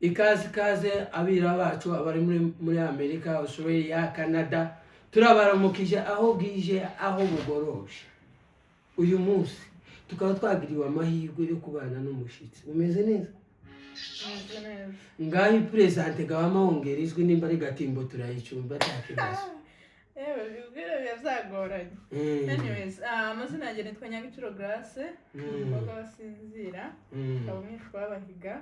Ikaze, ikaze abira bacu abari muri Amerika, Australia, Canada, turabaramukije aho bwije, aho bugoroshe. Uyu munsi tukaba twagiriwe amahirwe yo kubana n'umushitsi umeze neza. Meze neza. Ngaho ipresente gabama, wongera ijwi, nimba ari gatimbo turayicumba, nta kibazo. Yewe, bibwira biba byagoranye. Anyways, amazina yanjye nitwa Nyagiciro Grace, umukobwa wasinzira, nkaba umwishwa w'Abahiga,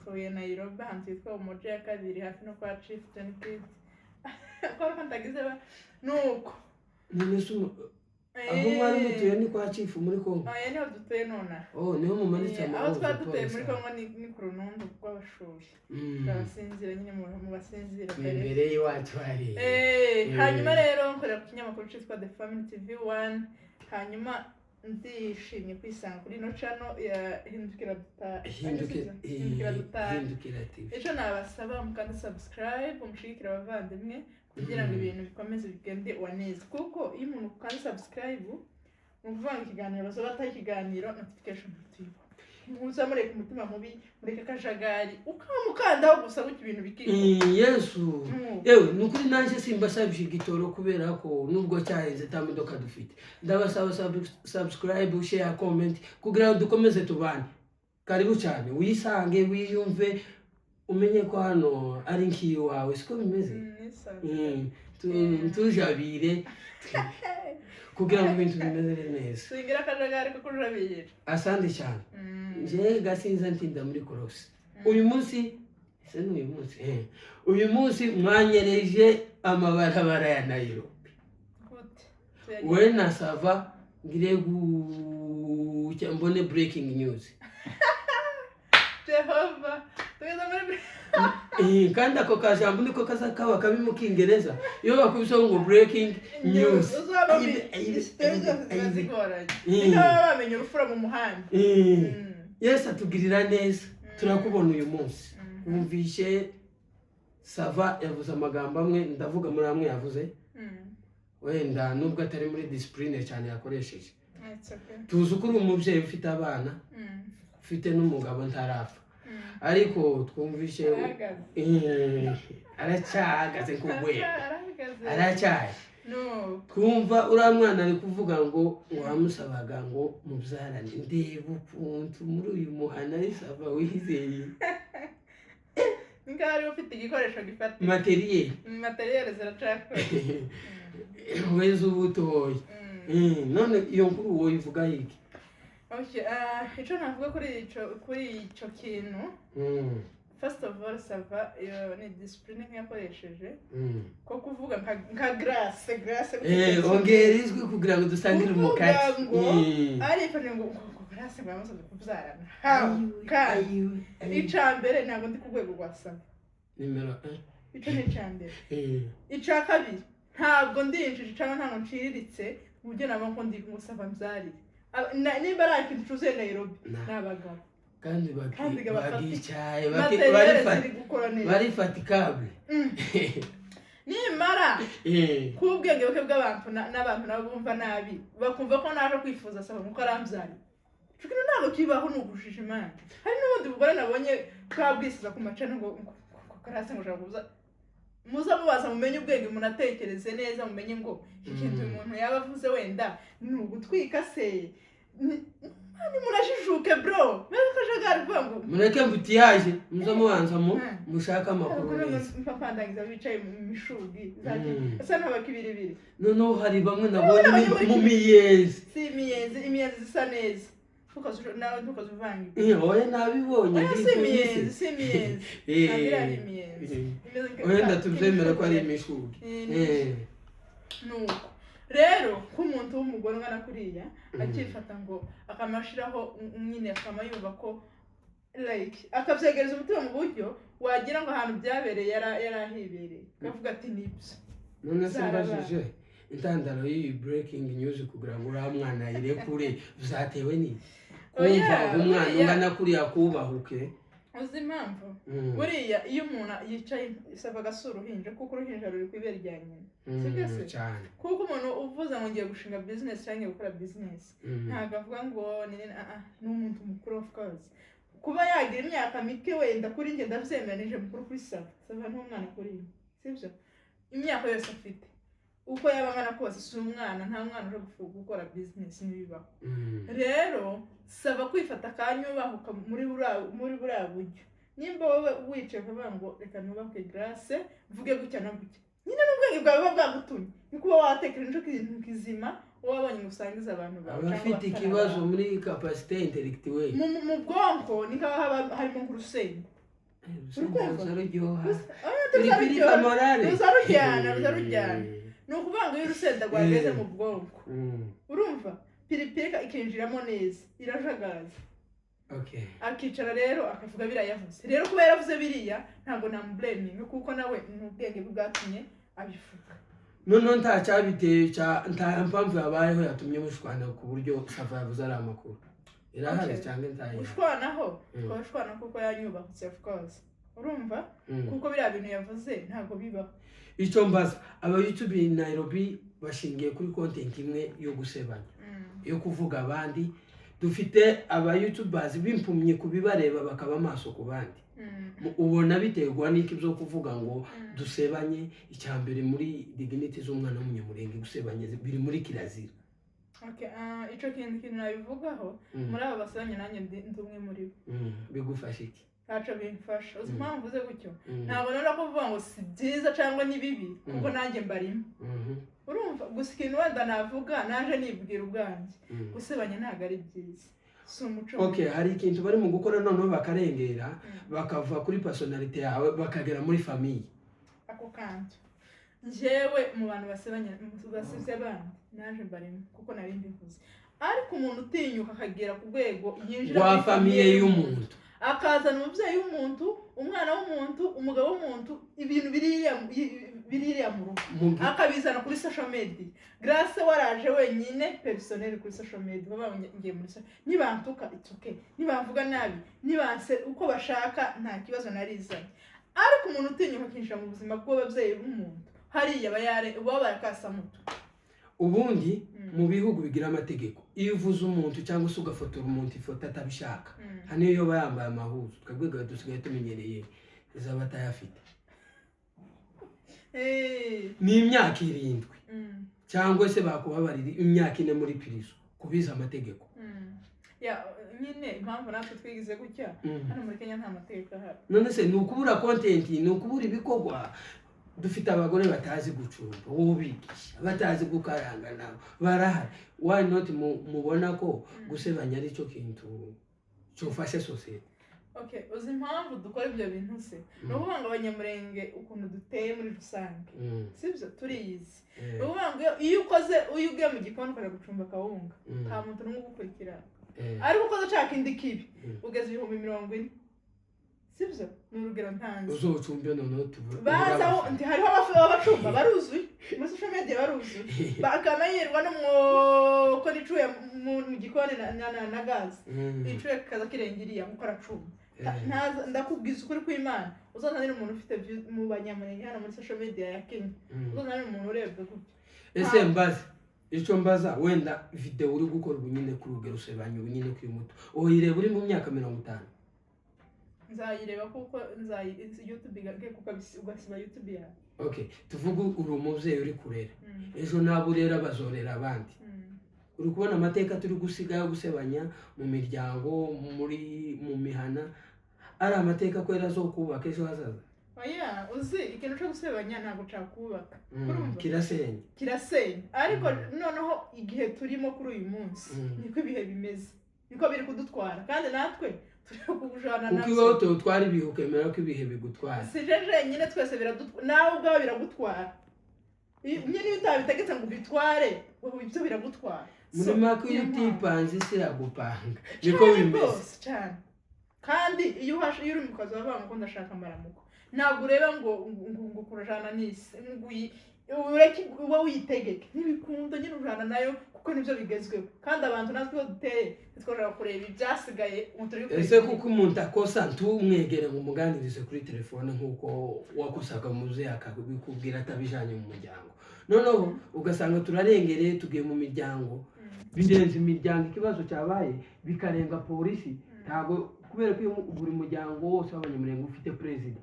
tuye Nairobi ahantu hitwa Umoja ya kabiri, hafi no kwa Chief John Kidd ko ariko ntagize nuko. None se aho mwari mutuye ni kwa Chief muri Kongo? Oya, niho dutuye nonaha. Oh, niho mumanitse aho amaroza. twari dutuye muri Polisi. Kongo ni ku runondo rw'abashuri. Turabasinzira nyine mu basinzira Ni mbere. Imbere y'iwacu hariya. Hanyuma rero nkorera ku kinyamakuru cyitwa The Family TV 1. Hanyuma ndishimye kwisanga kuri ino channel ya Hindukira Duta. Hindukira Dutari. Hindukira TV. Ejo nabasaba mukanda subscribe, mushigikire abavandimwe kugira ngo ibintu bikomeze bigende wa neza, kuko iyo umuntu ukanda subscribe ni ukuvuga ngo ikiganiro basoba atari ikiganiro, notification tuyibona. Muza mureka umutima mubi, mureke akajagari, ukamukandaho gusa gutyo ibintu bikikora. Yesu. Yewe, ni ukuri nanjye simbasabije igitoro, kubera ko nubwo cyahenze nta modoka dufite. Ndabasaba subscribe, share, comment kugira ngo dukomeze tubane. Karibu cyane, wisange, wiyumve, umenye ko hano ari nk'iwawe, siko bimeze? Nisanze. Tujabire kugira ngo ibintu bimeze neza. Singira akajagari ko kujabira. Asante cyane. Nje gasinza ntinda muri korosi uyu munsi. Ese ni uyu munsi? Uyu munsi mwanyereje amabarabara ya Nairobi. Gute? We na Sava ngire gucya mbone breaking news. Jehova, tugeze muri Kandi ako kajambo niko kaza kaba kabi mu Kingereza iyo bakubiseho ngo breaking news. Uzaba Ayibe, story zose ziba ayibe. zigoranye, niko baba bamenye urufuro mu muhanda. Yesu atugirira neza, turakubona uyu munsi. Wumvishe Sava yavuze amagambo amwe, ndavuga muri amwe yavuze, wenda nubwo atari muri discipline cyane yakoresheje. It's okay. Tuzi ko uri umubyeyi ufite abana, ufite n'umugabo ntarapfa, ariko twumvishe Arahagaze. Aracyahagaze nk'urwego. Arahagaze. Aracyaye. No. Twumva uriya mwana ari kuvuga ngo wamusabaga ngo mubyarane. Ndeba ukuntu muri uyu muhana ari Sava wizeye. Ni nkaho ariwe ufite igikoresho gifatika. Matériel. Matériel ziracakora. Weza ubutoya. None iyo nkuru woyivuga iki? Okay, ico navuga kuri ico kintu, first of all, Sava iyo ni discipline nk'iyakoresheje ko kuvuga nka Grace Ongera ijwi kugira ngo dusangire kuvuga umukati. ngo arifanye ngo Grace ngo yamusabye kubyarana. How? Kandi Ayiwe, ayiwe. ica mbere, ntabwo ndi ku rwego rwa Sava. Nimero un. Ico ni ica mbere. Ica kabiri, ntabwo ndi injiji cyangwa ntabwo nciriritse ku buryo nabona ko ndi ngo Sava mbyarire. Nimba ari ikintu cyuzuye Nairobi, ni abagabo. Kandi Kandi bagicaye matériel ziri gukora neza. Barifatikable. Nimara k'ubwenge buke bw'abantu n'abantu nabo bumva nabi, bakumva ko naje kwifuza Saba nkuko arambyariye. Ico kintu ntabwo kibaho, ni ugujija Imana. Hari n'ubundi bugore nabonye bwabwisiza ku macana ngo karase ngo ushaka kuza. Muza mubaza, mumenye ubwenge, munatekereze neza, mumenye ngo iki kintu uyu muntu yaba avuze wenda ni ugutwika se. Mani, murajijuke bro, mbega akajagari kuvuga ngo Mureke mbutiyaje, muze mubanza mu mushake amakuru abagore neza. Mpapandangiza bicaye mu mishugi asa n'abakibiribiri. Noneho hari bamwe nabonye Nabonye muri mu miyenzi. Si imiyenzi, imiyenzi zisa neza. Nawe ntukaze uvanga. Oya, nabibonye. Oya, ndi si ku imiyenzi, isi. si imiyenzi. Ntabwo iriya ari imiyenzi. Imeze Wenda tubyemera ko ari imishugi. Nuko rero nk'umuntu w'umugore ungana kuriya akifata ngo akamashiraho nyine, akama yumva ko like akabyegereza umutima mu buryo wagira ngo ahantu byabereye yari ahibereye, akavuga ati nibyo. None se Zarabaye. mbajije intandaro y'iyi breaking news kugira ngo uriya mwana ayirekure bizatewe n'iki? Oya, kumva umwana buriya- ungana kuriya kubahuke. Uzi impamvu? Buriya iyo umuntu yicaye isaba agasura uruhinja, kuko uruhinja ruri ku ibere rya nyina, sibyo se? Cyane. Kuko umuntu uvuze ngo ngiye gushinga business cyangwa ngiye gukora business, ntabwo avuga ngo ni ni umuntu mukuru, of course. Kuba yagira imyaka mike wenda kuri njye, ndavyemeranije mukuru kuri Sava. Sava ni umwana kuri njye, sibyo? Imyaka yose afite, uko yaba angana kose, si umwana. Nta mwana uje gukora business, ntibibaho. Rero Sava kwifata akanyubahuka muri buriya buryo, nimba wowe wicaye ukavuga ngo reka nubake Grace, mvuge gutya na gutya, nyine n'ubwenge bwawe buba bwagutumye, ni kuba watekereje ko ikintu kizima uba wabonye ngo usangize abantu bawe cyangwa abafite abafana ikibazo bawe. Muri capacité intellectuelle. Mu bwonko ni nk'aho haba harimo nk'urusenda. Uri kumva? Ruryoha. Oya, piripiri ruzaruryoha. Kamorale. Ruzarujyana, ruzarujyana. Ni ukuvuga ngo iyo urusenda rwageze mu bwonko, urumva piripiri ikinjiramo neza, irajagaza. Akicara rero akavuga biriya yavuze. Rero kuba yaravuze biriya, ntabwo namublaminga, kuko nawe ni ubwenge bwe bwatumye abivuga. Noneho nta cyabiteye, nta mpamvu yabayeho yatumye mushwana ku buryo Sava yavuze ari amakuru irahari cyangwa ntayihari? Gushwanaho, twashwana kuko yanyubahutse, of course, urumva, kuko biriya bintu yavuze ntabwo bibaho. Icyo mbaza, aba YouTube i Nairobi bashingiye kuri content imwe yo gusebanya, yo kuvuga abandi. Dufite aba YouTubers b'impumyi ku bibareba, bakaba amaso ku bandi. Ubona biterwa n'iki byo kuvuga ngo dusebanye? Icya mbere, muri dignity z'umwana w'umunyamurenge, gusebanya biri muri kirazira. Okay, ico kintu nabivugaho, muri aba basebanya nanjye ndi umwe muri bo. Bigufasha iki? Ntaco bimfasha. Uzi impamvu mvuze gutyo? Mm. Ntabwo nora kuvuga ngo si byiza cyangwa ni bibi, kuko nanjye mbarimo. Urumva, gusa ikintu wenda navuga, naje nibwira ubwanjye, gusebanya ntabwo ari byiza, si umuco. Okay, hari ikintu bari mu gukora noneho bakarengera, bakava kuri personnalité yawe bakagera muri famille. Ako kantu, njyewe mu bantu basebanya, basebya abandi, naje mbarimo, kuko nari mbivuze. Ariko umuntu utinyuka akagera ku rwego yinjira rwa muri famille y'umuntu, akazana umubyeyi w'umuntu, umwana w'umuntu, umugabo w'umuntu, ibintu biriya mu rugo, akabizana kuri social media. Grace waraje wenyine personnel kuri social media, baba ngiye muri social, nibantuka it's okay, nibavuga nabi, nibanse uko bashaka, nta kibazo, narizanye. Ariko umuntu utinyuka akinjira mu buzima bw'ababyeyi b'umuntu hariya, aba yare baba barakasamuto. Ubundi mu bihugu bigira amategeko, iyo uvuze umuntu cyangwa se ugafotora umuntu ifoto atabishaka, hano iyo aba yambaye amahuzu, twebwe dusigaye tumenyereye izaba atayafite, ni imyaka 7 cyangwa se bakubabarira imyaka 4 muri prison kubiza amategeko. Ya, nyine impamvu natwe twigize gutya, hano muri Kenya nta mategeko ahari. None se ni ukubura content, ni ukubura ibikorwa? Dufite abagore batazi gucumba, wowe ubigisha, batazi gukaranga, nabo barahari. Why not mubona ko gusebanya ari cyo kintu cyofashe sosiyete? Okay, uzi impamvu dukora ibyo bintu se? Ni ukuvuga ngo abanyamurenge ukuntu duteye muri rusange, sibyo? Turiyizi. Ni ukuvuga ngo iyo ukoze, iyo ugiye mu gikoni ukajya gucumba akawunga, nta muntu n'umwe ugukurikirana. Ariko ukoze cya kindi kibi, ugeze 40,000, sibyo? Ni urugero ntanze. Uzocumbe noneho tubure. Baza aho hariho abacumba baruzuye muri social media, baruzuye, bakanayirwa n'umwoko n'icuye mu gikoni na gaze, icuye kaza kirenga iriya nkuko aracumba. Ndakubwiza ukuri kw'Imana, uzazanire umuntu ufite view mu banyamurenge hano muri social media ya Kenya, uzazanire umuntu urebwe gutyo. Ese mbaze, icyo mbaza, wenda video uri gukora ubu nyine ku rugero usebanya ubu nyine kuri muto, uyireba uri mu myaka 50? Nzayireba kuko nzayi YouTube kuko ugasiba YouTube yawe. Okay, tuvuge uri umubyeyi uri kurera, ejo nabo urera bazorera abandi. Uri kubona amateka turi gusiga yo gusebanya mu miryango, muri mu mihana, ari amateka kwera zo kubaka ejo hazaza? Oya, uzi ikintu cyo gusebanya ntabwo cakubaka. Urumva? Kirasenya. Kirasenya. Ariko noneho igihe turimo kuri uyu munsi, niko ibihe bimeze, niko biri kudutwara, kandi natwe turi kujana Kuko nabyo. iwawe tutwara ibihe, ukemera ko ibihe bigutwara. Si je jenyine, twese biradutwara, nawe ubwawe biragutwara. Nyine iyo utabitegetse ngo ubitware, ubu ibyo biragutwara. Muri So, make, iyo niyo mpamvu. utipanze isi iragupanga, niko Cyane bimeze. rwose, cyane. Kandi iyo uhashe, iyo uri mu kazi wavuga ngo ndashaka amaramuko, ntabwo ureba ngo kurajana n'isi, ngo ureke uba wiyitegeke, ntibikunda nyine, ujana nayo kuko nibyo bigezweho. Kandi abantu natwe iyo duteye ntitwashaka kureba ibyasigaye ngo turi kureba. Ese kuko umuntu akosa ntumwegere ngo umuganirize kuri telefone nk'uko wakosaga muzehe akabikubwira atabijanye mu muryango, noneho ugasanga turarengereye, tugiye mu miryango, birenze imiryango, ikibazo cyabaye bikarenga polisi, ntabwo Kubera ko iyo buri muryango wose w'Abanyamurenge ufite perezida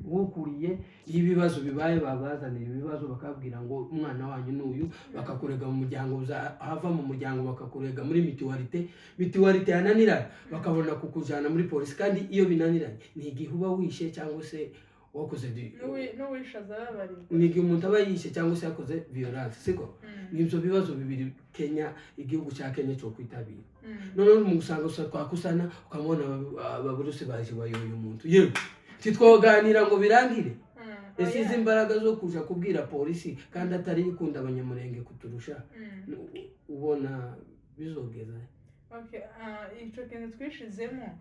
ukuriye, iyo ibibazo bibaye babazanira ibibazo, bakabwira ngo umwana wanyu ni uyu, bakakurega mu muryango, hava mu muryango bakakurega muri mutualité, mutualité yananirana bakabona kukujyana muri polisi. Kandi iyo binaniranye ni igihe uba wishe cyangwa se wakoze N'uwishe azababarirwa. Ni igihe umuntu aba yishe cyangwa se yakoze violence, siko? Nibyo bibazo bibiri Kenya, igihugu cya Kenya cyo kwitabira. Noneho mu gusanga gusa twakusana, ukamubona ababurusi baje bayoye umuntu, yewe ntitwoganira ngo birangire. Ese izi mbaraga zo kuja kubwira polisi kandi atari ikunda Abanyamurenge kuturusha, ubona bizogeza? Okay, ico kintu twishizemo,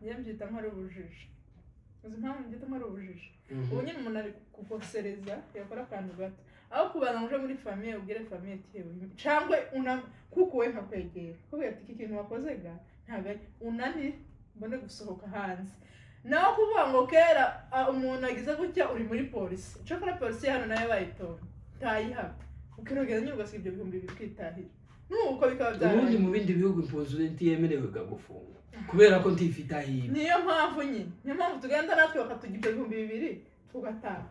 njye mbyita nko ari ubujiji. Uzi impamvu mbyita nko ari ubujiji? Ubu nyine umuntu ari kukosereza, yakora akantu gato, aho kubanza ngo uje muri famille ubwire famille ati "Yewe," cyangwa una kuko wowe nkakwegera kubwira ati iki kintu wakoze ga ntabwo ari unani, mbone gusohoka hanze. Naho kuvuga ngo kera umuntu agize gutya uri muri polisi, cyakora polisi hano nayo bayitora ntayihaba, ukirogeza nyine ugasiga ibyo 2000 ukitahira, nuko bikaba Ubundi byarangiye. mu bindi bihugu impunzi ntiyemerewe gufungwa kubera ko ntifite ahiba. Niyo mpamvu nyine, niyo mpamvu tugenda natwe bakatugira ibyo 2000 tugataha.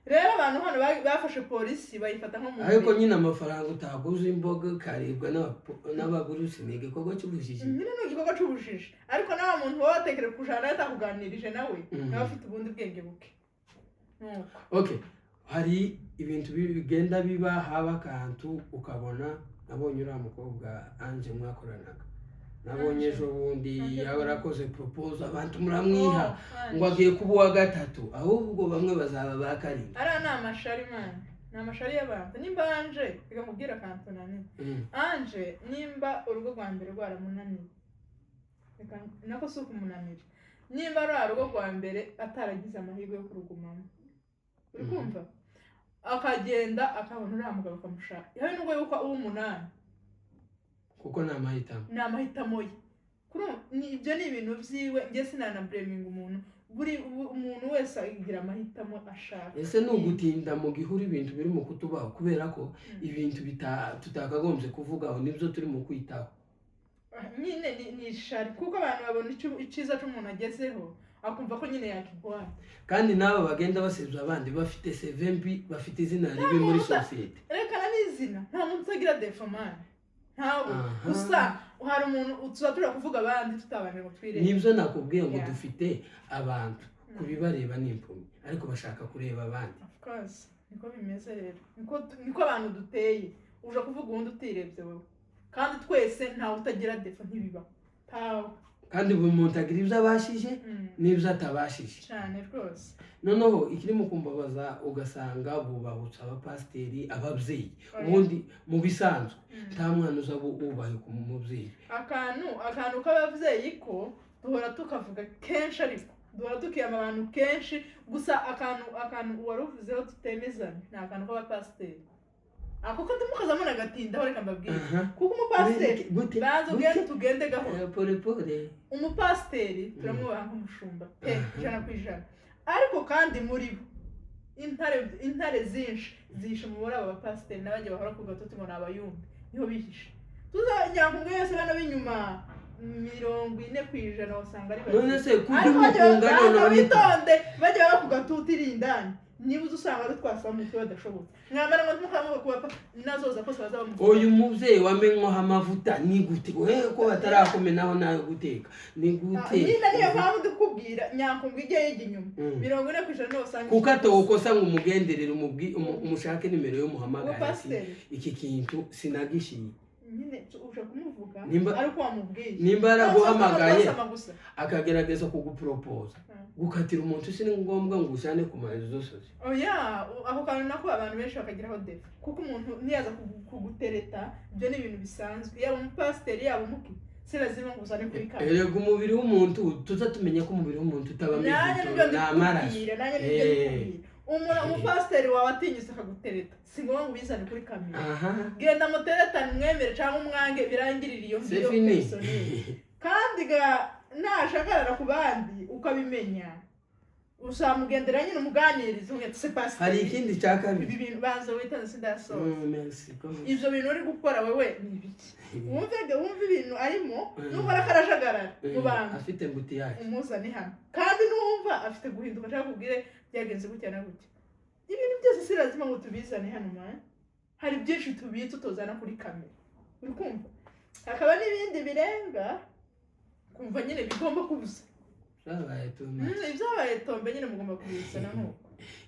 Rero abantu hano bafashe polisi bayifata nko mu Ariko nyine amafaranga utaguze imboga ukaribwa n'abagurusi ni igikorwa cy'ubujiji. Nyine ni igikorwa cy'ubujiji, ariko nawe muntu wowe watekereje kujana nawe atakuganirije, nawe nawe afite ubundi bwenge buke. Nuko. Okay, hari ibintu bigenda biba, haba akantu ukabona nabonye uriya mukobwa Anje mwakoranaga, nabonye Anje. ejo bundi Anje. yarakoze propose, abantu muramwiha Oh, ngo agiye kuba uwa gatatu, ahubwo bamwe bazaba ba karindwi. Ariya ni amashari man, ni amashari y'abantu. Nimba Anje, reka nkubwire akantu nani, Anje nimba urugo rwa mbere rwaramunaniye, reka nako si ukumunanira, nimba ruriya rugo rwa mbere ataragize amahirwe yo kurugumamo, uri kumva, akagenda akabona uriya mugabo akamushaka, habe nubwo yuko uw'umunani, Kuko ni amahitamo. Ni amahitamo ye. Ibyo ni ibintu byiwe, njye sinanablaminga umuntu. Buri umuntu wese agira amahitamo ashaka. Ese ni ugutinda mu gihuru ibintu biri mu kutubaho, kubera ko ibintu tutakagombye kuvugaho nibyo turi mu kwitaho? Nyine ni ishari, kuko abantu babona icyiza cy'umuntu agezeho akumva ko nyine yakigwara. Kandi n'aba bagenda basebya abandi bafite CV mbi, bafite izina ribi muri Muntu sosiyete. Rekana n'izina, nta muntu utagira défaut man, ntawe. Gusa hari umuntu tuba turi kuvuga abandi tutabanje ngo twirebe. Nibyo nakubwiye ngo dufite abantu kubibareba ni impumyi, ariko bashaka kureba abandi. Of course, niko bimeze rero, niko abantu duteye. Uja kuvuga uwundi utirebye wowe, kandi twese ntawe utagira défaut, ntibibaho, ntawe. Kandi buri muntu agira ibyo abashije n'ibyo atabashije. Cyane rwose. Noneho ikiri mu kumbabaza, ugasanga bubahutse abapasiteri, ababyeyi. Oya. Ubundi mu bisanzwe nta mwana uza wubahe ku mubyeyi. Akantu k'ababyeyi ko duhora tukavuga kenshi, ariko duhora tukiyama abantu kenshi. Gusa akantu wari uvuzeho tutemezanya ni akantu k'abapasiteri, ako ko tumukazamo nagatindaho, reka mbabwire. Kuko umupasiteri, Gute? banza Gute? ugende, tugende gahoro. Pole pole. Umupasiteri turamwubaha nk'umushumba pe, 100%, ariko kandi muri bo intare zinshi zihishe muri aba bapasiteri n'abajya bahora ku gatuti ngo ni abayumbi, niho bihishe. Tuzanyankumwe yose bano b'inyuma 40% usanga ari None bazima. se kurya Ariko bajya umukunga banza noneho witonde, bajya baba ku gatuti iri indani, niba uzi usanga ari twasaba umutwe badashobotse, mwambara ngo ntimukamuge kubapfa nazoza kose bazaba Uyu mubyeyi wamenywaho amavuta ni gute we ko batarakomenaho nayo guteka ni gute? Nyine niyo mpamvu ndikubwira nyankumbwe ijya yijya inyuma, 40% nibo usanga. Kuko atokosa ngo umugenderere, umushake nimero yo muhamagara ati Umupasiteri iki kintu sinagishiye. Nyine uje kumuvuga Nimba- ariko wamubwiye Nimba yaraguhamagaye Twasama gusa. akagerageza kuguporopoza, gukatira umuntu si ngombwa ngo ujane ku marezo sosiyo. Oya, ako kantu nako abantu benshi bakagiraho défaut, kuko umuntu niyaza kugutereta, ibyo ni ibintu bisanzwe, yaba umupasiteri yaba umuki, si lazima ngo uzane kuri kamera. Erega umubiri w'umuntu, tuza tumenye ko umubiri w'umuntu utabamo Nanjye igitoro nibyo ni amaraso. ndikubwira, nanjye nibyo ndikubwira. Umupasiteri wawe atinyutse akagutereta, si ngombwa ngo ubizane kuri kamera. Genda muteretane, umwemere cyangwa umwange, birangirire iyo ngiyo C'est fini. personnel. Kandi ga nashakarara ku bandi ukabimenya. Uzamugendera nyine umuganirize, umwe se pasiteri. Hari ikindi cya kabiri. Ibi bintu banza witonze, sindasoza. Merci, komeza. Ibyo bintu uri gukora wewe ni ibiki? Wumve, wumve ibintu arimo. Nubona ko arajagarara mu bantu, afite mbutiyaje, umuzane hano. Kandi numva afite guhinduka, ashaka kubwire byagenze gutya na gutya. Ibintu byose si lazima ngo tubizane hano, man. Hari byinshi tubitse utozana kuri kamera, uri kumva? Hakaba n'ibindi birenga kumva nyine bigomba kubuza. Byabaye too much. Ibyabaye tombe nyine mugomba kubizana nuko.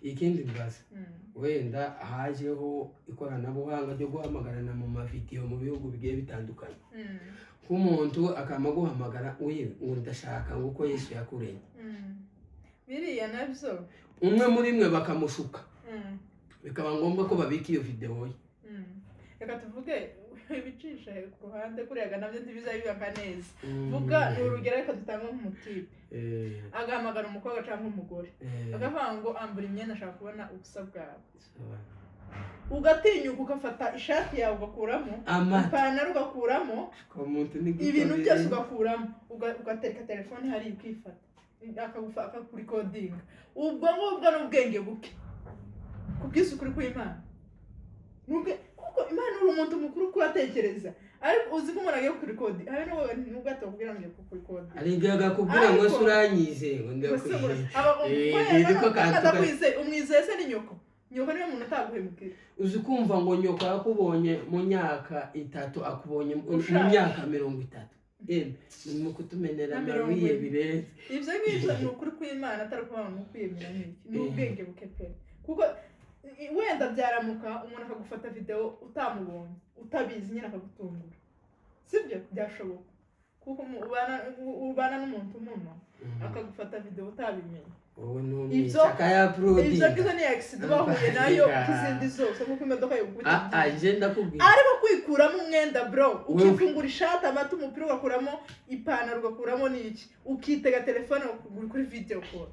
Ikindi mbaza, wenda hajeho ikoranabuhanga ryo guhamagarana mu mavidewo mu bihugu bigiye bitandukanye, nk'umuntu akama guhamagara uyu ngo ndashaka ngo uko Yesu yakuremye. Biriya nabyo. Umwe muri mwe bakamushuka, bikaba ngombwa ko babika iyo videwo ye. Reka tuvuge ibicisha ku ruhande, kuriya nabyo ntibizabibaka neza. Vuga ni urugero, reka dutange nk'umutipe agahamagara umukobwa cyangwa umugore, akavuga ngo ambura imyenda, ashaka kubona ubusa bwawe. Sawa. Ugatinyuka ugafata ishati yawe ugakuramo, amata, ipantaro ugakuramo, ku muntu ni ibintu byose ugakuramo, ugatereka telefone hariya, ukifata, akakurikodinga. Ubwo ngubwo ni ubwenge buke kubw'isuku kw'Imana. Kuko Imana, uri umuntu mukuru kuratekereza, ariko uzi ko umuntu agiye kukurikodi, habe n'ubwo atakubwira ngo ngiye kukurikodi. Hari igihe akakubwira ngo Ariko se uranyize ngo ndakwizeye, niko kantu Adakwizeye, umwizeye se ni nyoko? Nyoko niwe muntu utaguhemukira. Uzi kumva ngo nyoko yakubonye mu myaka 30, akubonye mu Ushaje. myaka 30. Emwe ni mu kutumenera Na mirongo amabuye ine. birenze. Ibyo ngibyo ni ukuri kw'Imana, atari ukuvuga ngo ni ukwiyemera n'iki, ni ubwenge buke pe. Kuko wenda byaramuka umuntu akagufata videwo utamubonye, utabizi nyine, akagutungura, sibyo? Byashoboka kuko ubana n'umuntu muno, akagufata videwo utabimenye. Wowe Ibyo ntumwica akayapurudinga. Ngibyo ni accident bahuye nayo nk'izindi zose, kuko imodoka yogukubita. Ah, nje ndakubwira. Ariko kwikuramo umwenda, bro, Wewe. ukifungura ishati, amata, umupira, ugakuramo ipantaro, ugakuramo n'iki, ukitega telefone uri kuri video call,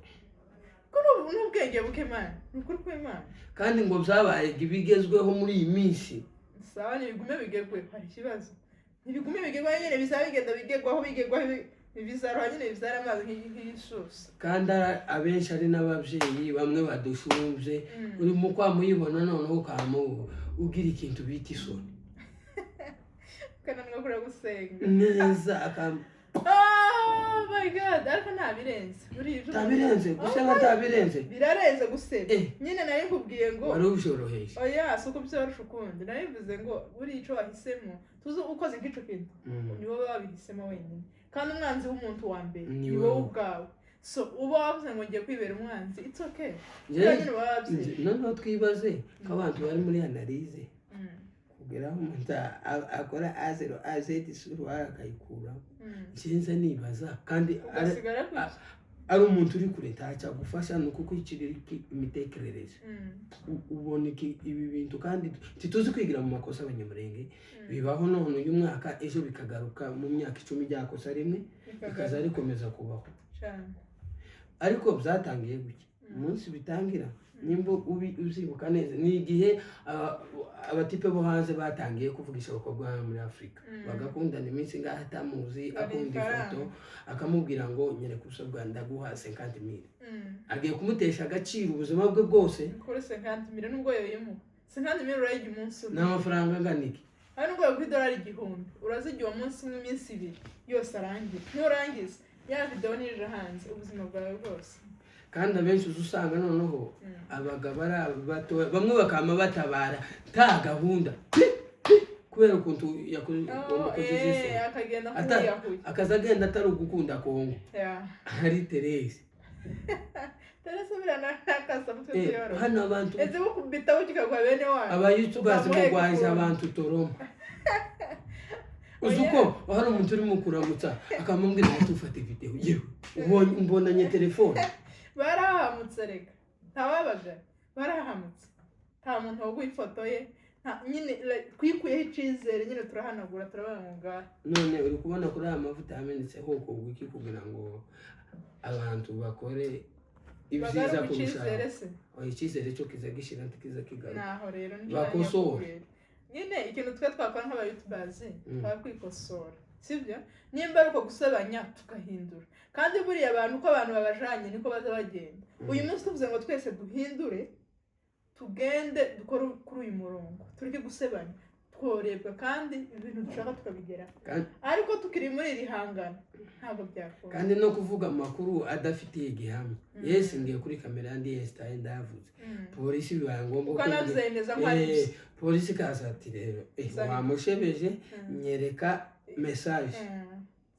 ko n'ubwenge buke, man, ni ukuri kw'Imana. Kandi ngo byabaye ibigezweho muri iyi minsi. Sawa, ntibigume bigerweho, hari ikibazo? Ntibigume bigerwaho nyine, bizaba bigenda bigerwaho, bigerwaho, bizaroha nyine, bizara amazi nk'iy'isusa. Kandi abenshi ari n'ababyeyi bamwe badushumbye. Urimo kwamuyibona noneho ukamu ugira ikintu bita isoni. Ukananirwa kureba gusenga. Neza akam Oh my God, ariko ntabirenze buri ibyo. Tabirenze gusenga, ntabirenze. Birarenze guseba. Nyine nari nkubwiye ngo Wari ubyoroheje. Oya, si uko byoroshe ukundi. Nari mvuze ngo buriya ico wahisemo, tuzi ukoze nk'ico kintu, ni wowe wabihisemo wenyine, kandi umwanzi w'umuntu wa mbere Ni ni wowe. wowe ubwawe. So uba wavuze ngo ngiye kwibera umwanzi, it's okay. Njye- Nyine uba wabyize. Noneho twibaze ko abantu bari muri analyse kugera aho umuntu akora a zéro à z suruwari akayikuramo. Ngenza nibaza kandi Ugasigara ku ari umuntu uri kure ntacyo agufasha, ni ukukwicirira imitekerereze. Ubona ibi bintu, kandi ntituzi kwigira mu makosa abanyamurenge. Bibaho none uyu mwaka, ejo bikagaruka, mu myaka 10 ryakosa rimwe bikaza rikomeza kubaho. Cyane. Ariko byatangiye gutya, umunsi bitangira, nimba uzibuka neza, ni igihe abatipe bo hanze batangiye kuvugisha abakobwa hano muri Afurika, bagakundana iminsi ngaho atamuzi, Bari akunda ifaranga. ifoto, akamubwira ngo nyereka ubusa bwa ndaguha 50 000. Agiye kumutesha agaciro ubuzima bwe bwose. Kuri 50 000, nubwo yoyimuha 50 000, urayirya umunsi Ni umwe. amafaranga angana iki? Hari nubwo yaguha idolari 1000, urazirya uwo munsi umwe, iminsi 2 yose arangira. Nurangiza ya videwo nije hanze, ubuzima bwawe bwose. Kandi abenshi uza usanga noneho abagabo ari batoya, bamwe bakama batabara nta gahunda pi, pi, kubera ukuntu Oh, yakoze isoni. Akagenda nk'uwiyahuye. Akaza agenda atari ugukunda Kongo, ari Terese. Terese buriya nakasa mutwe tuyoroha. Hano abantu Ese bukubitaho kikagwa bene wanyu. Abayutubazi Ukamuheka mugwaje ukuntu. abantu toroma, uzi uko hari umuntu urimo kuramutsa akamubwira ngo tufate videwo, yewe ubonye mbonanye telefone. Barahamutse, reka ntawabaga, barahamutse, nta muntu waguha ifoto ye, nta nyine, like, twikuyeho icyizere nyine, turahanagura, turavuga ngo ngaha. None uri kubona kuri aya mavuta yamenetse hokorwa iki kugira ngo abantu bakore ibyiza Bagaruka kurushaho? icyizere se? Oya, icyizere cyo kiza gishira, ntikiza kigaruka. Naho rero nicyo Bakosore. nyine ikintu twe twakora nk'abayutubazi, twakwikosora. Sibyo? Nimba ari uko gusebanya, tugahindura. Kandi buriya abantu, uko abantu babajanye niko baza bagenda. Uyu munsi tuvuze ngo twese duhindure, tugende dukore kuri uyu murongo, tureke gusebanya, tworebwa kandi ibintu dushaka tukabigeraho. Ariko tukiri muri iri hangano, ntabwo byakunda. Kandi no kuvuga amakuru adafitiye gihamya. Yes, ngiye kuri kamera ndi yesitaye, ndayavuze. Polisi bibaye ngombwa ko Ukanabyemeza ko ari byo. Polisi ikaza ati: "Rero wamushebeje, nyereka message."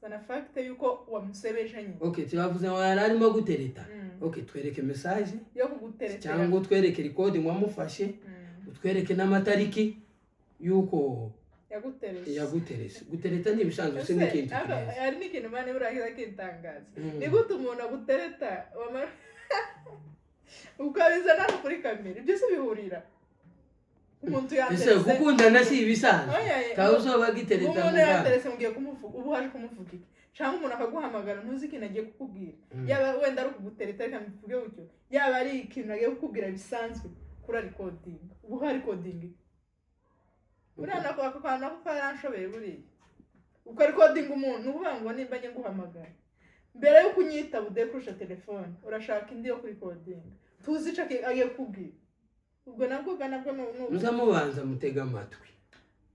Zana fact yuko wamusebeje nyine. Okay, turavuze ngo yari arimo gutereta. Okay, twereke message yo kuguteretera cyangwa utwereke recording wamufashe, utwereke n'amatariki yuko yaguterese. Yaguterese. Gutereta ni ibisanzwe, si Ese, n'ikintu kirenze. Hari n'ikintu man buriya kintangaza. Ni gute umuntu agutereta, wamara ukabizana hano kuri kamera? Ibyo se bihurira umuntu Ese yanterese? gukundana si ibisanzwe? Oya, oya. Tawe uzoba gitereta Umuntu muganga. yanterese, mugiye kumuvuga, ubu haje kumuvuga iki? Cyangwa umuntu akaguhamagara, ntuzi ikintu agiye kukubwira. Yaba wenda ari ukugutereta, reka mbivuge gutyo, yaba ari ikintu agiye kukubwira bisanzwe, kuri recording, ubu hari recording. Buriya nako ako kantu nako karanshobeye. Buriya ukarecordinga umuntu, ni ukuvuga ngo nimba njye nguhamagara, mbere y'uko unyitaba udekurusha telefone, urashaka indi yo kurecordinga, tuzi icyo agiye kukubwira. Ubwo nabwo ga nabwo ni Muza mubanza mutega amatwi.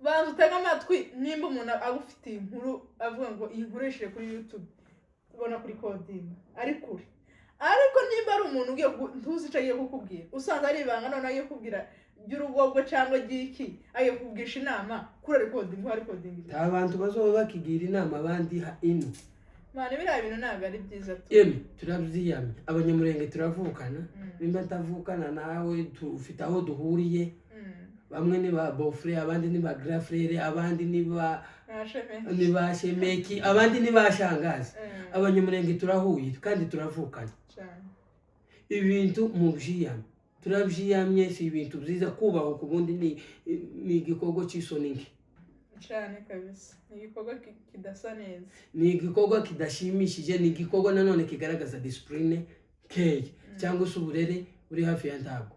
Banza utege amatwi. Nimba umuntu agufitiye inkuru, avuga ngo iyi nkuru yishyire kuri YouTube, ubona kurecordinga ari kure. Ariko nimba ari umuntu ugiye ntuzi icyo agiye kukubwira, usanga ari ibanga, none agiye kukubwira ry'urugobwa cyangwa ry'iki, agiye kukugisha inama, kuri recordinga, uha recordinga. Nta bantu bazoba bakigira inama abandi ino. Man, biriya bintu ntabwo ari byiza tu. Yemwe, turabyiyamye, Abanyamurenge turavukana. Nimba ntavukana nawe, ufite aho duhuriye. Bamwe ni ba beau-frère, abandi ni ba grand frère, abandi ni ba Nta sheme. ni ba shemeki, abandi ni ba shangazi. Abanyamurenge turahuye kandi turavukana. Cyane. Ibintu mubyiyamye, turabyiyamye, si ibintu byiza. Kubaha ku bundi ni igikorwa cy'isoni nke. Cyane kabisa, ni igikorwa kidasa neza. Ni igikorwa kidashimishije, ni igikorwa nanone kigaragaza discipline nkeya cyangwa se uburere buri hafi ya ntabwo.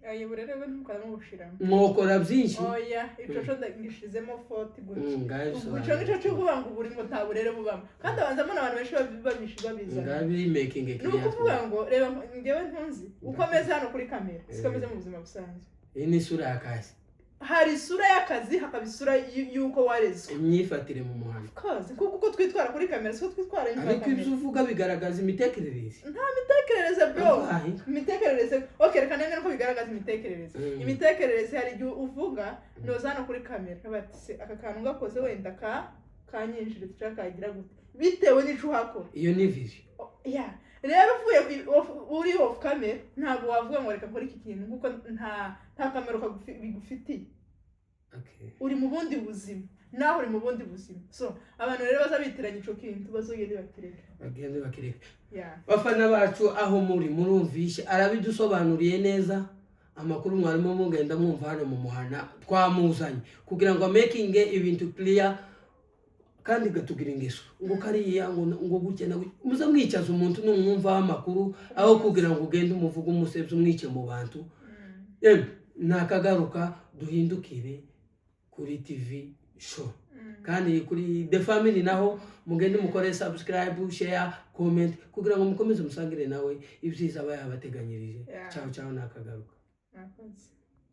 Ayo burere bwe ntukamubushiramo. Mwokora byinshi. Oya, ico co ngishizemo foti gutya. Ngaho Ubwo ico ngico cyo kuvuga ngo buri ngo nta burere bubamo, kandi abanzamo n'abantu benshi babizana. Ngaho biri making Ni ukuvuga ngo reba, njyewe ntunzi uko ameze hano kuri kamera, siko ameze mu buzima busanzwe. Iyi ni isura ya kasi. Hari isura y'akazi, hakaba isura y'uko warezwe. Imyifatire mu muhanda. Kazi, kuko uko twitwara kuri kamera siko twitwara inyuma ya Ariko ibyo kamera. uvuga bigaragaza imitekerereze. Nta mitekerereze, bro. Abaye. Imitekerereze, okay, reka nemere ko bigaragaza imitekerereze. Imitekerereze, hari igihe uvuga noza hano kuri kamera bati: "Se aka kantu gakoze wenda ka kanyinjira cyangwa kagira gute?" Bitewe n'ico uhakora. Iyo ni vision. Oh, yeah. Rero uvuye uri off camera, ntabwo wavuga ngo reka nkore iki kintu, kuko nta kamaro bigufitiye. Uri mu bundi buzima, nawe uri mu bundi buzima. So abantu rero baza bitiranya ico kintu, bazogende bakireke. Bagende bakireka. Yeah. Bafana bacu aho muri, murumvishe, arabidusobanuriye neza. Amakuru mwarimo mugenda mwumva hano mu muhana, twamuzanye kugira ngo makinge ibintu clear, kandi gatugira ingeso ngo kariya ngo gutya na gutya. Muze mwicaza umuntu numwumvaho amakuru, aho kugira ngo ugende umuvuge, umusebye, umwice mu bantu. Emwe, nakagaruka, duhindukire kuri TV show kandi kuri The Family naho mugende mukore subscribe, share, comment kugira ngo mukomeze musangire nawe ibyiza aba yabateganyirije. Yeah. Ciao ciao, nakagaruka. Murakoze.